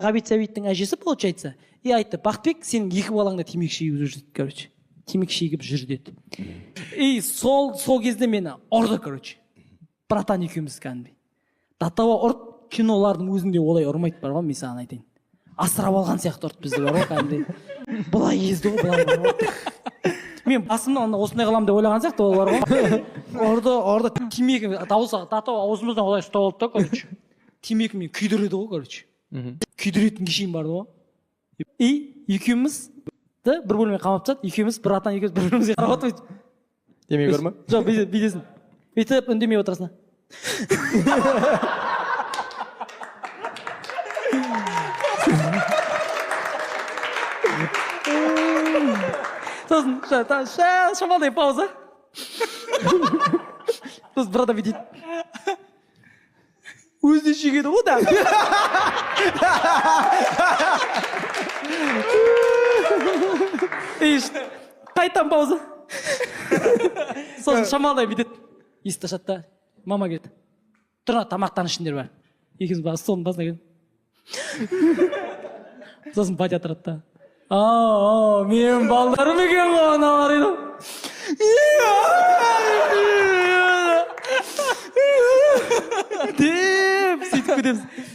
Ғабит Сәбиттің әжесі, получается, и айтты: «Бақытбек, сенің екі балаң да темекі шегіп жүр», – деді. Короче, «темекі шегіп жүр», – деді. И сол кезде мені ұрды, короче, братан екеуміз кәдімгідей до того ұрды, кинолардың өзінде олай ұрмайды бар ғой, мен саған айтайын. Асырап алған сияқты ұрды бізді бар ғой, кәдімгідей былай езді ғой, былай бар ғой. Мен басымнан ана осындай қыламын деп ойлаған сияқты ол бар ғой. Ұрды, ұрды, темекі дауысы до того аузымыздан олай ұстап алды да, короче, темекімен күйдіреді ғой, короче, күйдіретінге шейін барды ғой. И екеумізді бір бөлмеге қамап тастады. Екеуміз, братан екеуміз, бір бірімізге қарап отырмыз. Темекі бар ма? Жоқ, бүйтіп, бүйтесің, бүйтіп үндемей отырасың. Сосын шамалдай пауза, сосын бір адам бүйтеді: «Өзі де шегеді ғой да». И қайтадан пауза, сосын шамалдай бүйтеді, есікті ашады да, мама келеді: «Тұр, тамақтан ішіңдер бәрі». Екеуміз барып столдың басына келіп, сосын батя тұрады да: «А, менің балдарым екен ғой аналар», – дейді. Деп сөйтіп кетеміз.